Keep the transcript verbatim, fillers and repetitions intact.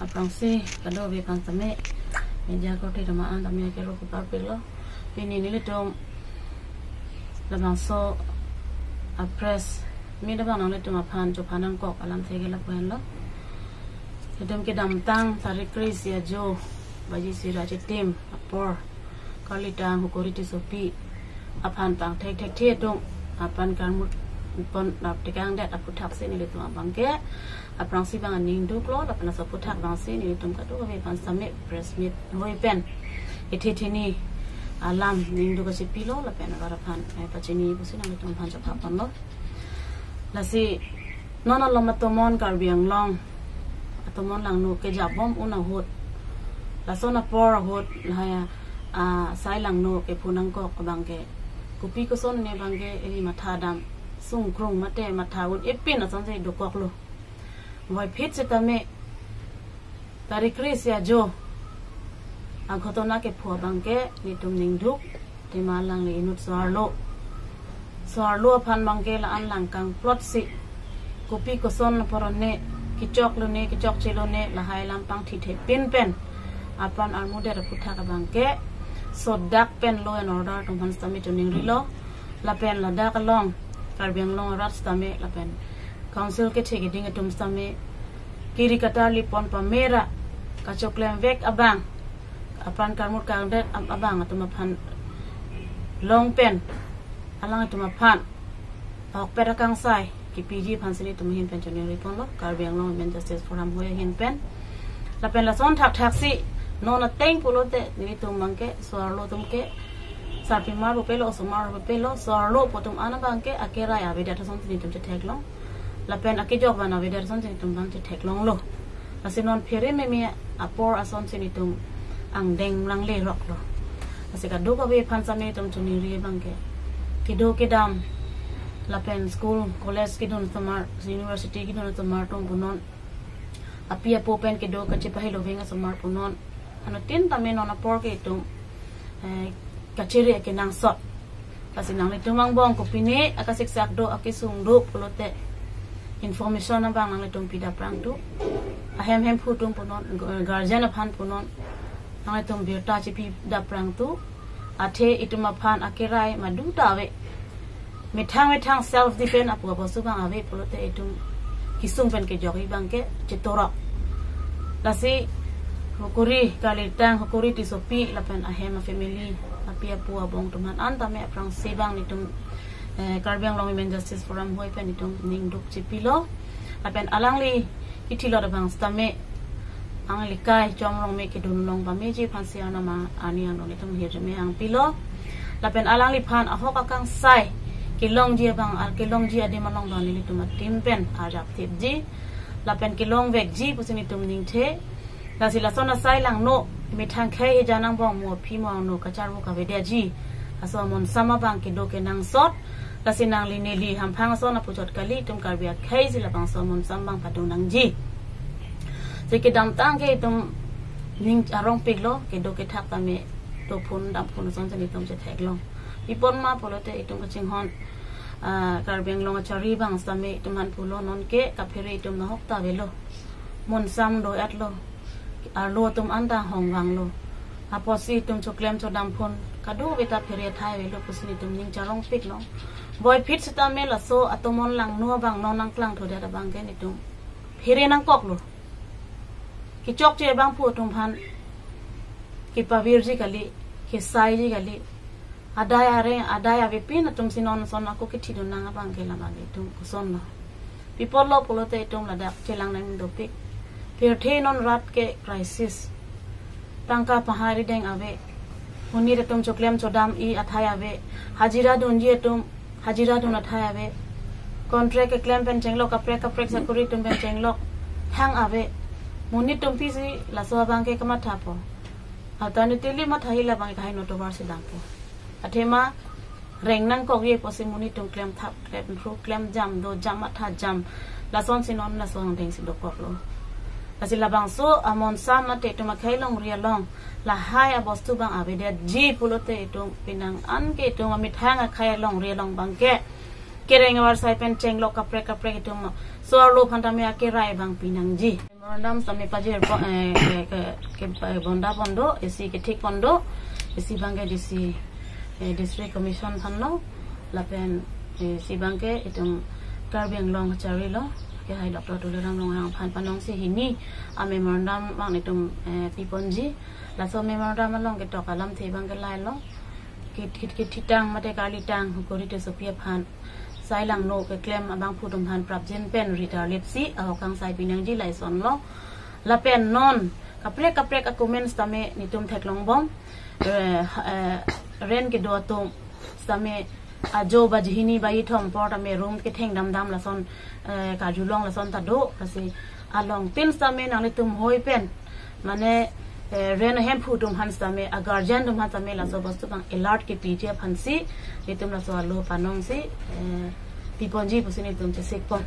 Aphrangsi kadokave aphan tame, media korte atum an tame akero keparpiklo. Pini nelitum labangso a-press meet abang nanglitum aphan chopha nangkok alamthe ke lapu henlo. Itum kedamtang tarik kre-isi ajo baji isi ra chitim apor Karlitang Hukuri Tissopi aphan pangthek thekthe atum aphan karmut pon nap tekangdet aputhaksi nelitum abangke aphrangsi abang aning duklo, lapen laso aputhak abangsi nelitum kadokave aphan tame press meet hoi pen ithi thini alam ningduk kachepilo, lapen avar aphan, eh, pachini pusi nanglitum aphan chopha ponlo. Lasi non alom atomon Karbi Anglong atomon langno kejabom un ahut, lason apor ahut lahai a, sai langno kepho nangkok abangke kopi koson ne abangke ili matha dam sungkrung mate matha un-e pin asonsi dokoklo. Voiphit sitame tarik kre-isi ajo aghotona kepho abangke nelitum ningduk, tema alangli inut so-arlo. So-arlo aphan abangke la-an lang kangplotsi kopi koson apor ne, kechoklo ne, kechokchelo ne, lahai alam pangthithe pin pen apran armudet aputhak abangke sodak pen law and order atum aphan sitame choningrilo. Lapen ladak along Karbi Anglong arat sitame lapen council kethe keding atum sitame kiri katarli pon pamera kachoklem vek abang, apran karmut kangdet ab-, abang atum aphan long pen alanglitum aphan ahokpet akangsai kepiji aphansi nelitum ahin pen choningri ponlo, Karbi Anglong Women Justice Forum hoi ahin pen. Lapen lason thakthaksi non ateng pulote nelitum abangke so-arlo atum ke sarpimar pupelo, osomar pupelo, so-arlo pu atum an abangke akerai avedet asonsi nelitum chetheklong, lapen akejok van avedet asonsi nelitum abang chetheklonglo. Lasi non phere meme apor asonsi nelitum angdeng langleroklo. Lasi kadokave aphan tame nelitum choningri abangke kedo kedam lapen school, college kedun osomar, university kedun osomar atum punon, api apo pen kedo kachepahelo veng asomar punon, anuttin tame non apor ke itum, eh, kachere kenangsot. Lasi nanglitum angbong kopine akasiksak do, akesung do pulote information abang nanglitum pidapprang tu. Ahem hemphu atum punon, gu-, guardian aphan punon, nanglitum birta chepidapprang tu. Athe itum aphan akerai madu ta ave. Methang methang self defense apu apostu abang ave pulote itum kesung pen kejokji abangke chetorok. Lasi Hukuri Karlitang, Hukuri Tissopi lapen ahem afamily, api apo abong atum an tame aphrangsi abang nelitum, eh, Karbi Anglong Women Justice Forum hoi pen nelitum ningduk chepilo. Lapen alangli kithilot abang sitame anglikai Chom Rongme kedun long pameji aphansi arnam arni angno nelitum hirjume angpilo. Lapen alangliphan ahok akangsai kelongji abang, al kelongji adim along abang nelitum adim pen arjap thipji lapen kelong vekji pusi nelitum ningthe. Lasi lason asai langno methang khei hejan angbong mo aphi mo angno kacharvo kavedetji aso amonsam abang kedo kenangsot. Lasi nangli neli hamphang ason apuchot kali, itum Karbi akhei si labangso amonsam abang padun nangji. Si kedamtang ke itum ning arongpiklo, kedo kethak tame dophun damphun asonsi nelitum chetheklong. Pi apot ma pulote itum kachinghon, ah, Karbi Anglong achari abang sitame itum aphan pulo, nonke kaphere itum nahok ta avelo. Monsam do-etlo. Arlo atum anta hongvanglo. Apotsi itum choklem chodamphun kadokave ta phere athai avelo pusi nelitum ning charongpiklo. Voiphit sitame laso atomon langno abang non nangklangthudet abangke nelitum phere nangkoklo. Kechokche abangphu atum aphan kepavirji kali, kesaiji kali. Adai areng, adai avepin atumsi non ason ako kethidun nang abangke labang itum kosonlo. Pi apotlo pulote itum ladak chelang nang dopik. Pirthe non rat ke crisis. Tangka pahari deng ave. Monit atum choklem chodam-i athai ave. Hajira dunji atum hajira dun athai ave. Contract keklem pen chenglok, kaprek kaprek sakori atum pen chenglok thang ave. Monit atum apisi laso abangke kamathapo. Alternatively mathahi labang kahai notovar si dampo. Athema reng nangkokji pusi monit atum klemthap, klemthru, klemjam, dojam, mathajam. Lasonsi non laso angdengsi dokoklo. Lasi labangso amonsam mate itum akhei longri along lahai abostu abang avedetji pulote itum penang an ke itum amethang akhei longri along abangke kereng avarsai pen chenglok kaprek kaprek itum so-arlo aphan tame akerai abang pinangji. Memorandum sitame pajir po, eh, ke, ke, ke, eh, bonda pon do, isi kethik pon do, isi abangke D C, eh, District Commission aphan lo, lapen, eh, isi abangke itum Karbi Anglong kachari lo, ke hai Doctor Tuliram Ronghang aphan panong si hini a memorandum abang itum, eh, piponji, laso memorandum along ketok alamthe abangke lahai lo, kit, kit, kit, thitang mate karlitang hukuri te sopi aphan sai langno keklem abangphu atum aphan prapjin pen ritar lipsi ahok kangsai pinangji lason lo. Lapen non kaprek kaprek a comments tame nitum theklong bom. Eh, eh, rent kedo atum tame ajo ba jihini ba ithom apor tame room ketheng damdam lason, eh, karjulong lason ta do, lasi along tin tame nanglitum hoi pen mane, eh, rent ahemphu atum aphan tame, a guardian atum aphan tame laso bostu abang alert kepiji aphan si nitum laso alo panong si, eh, piponji pusi nitum chesik pon.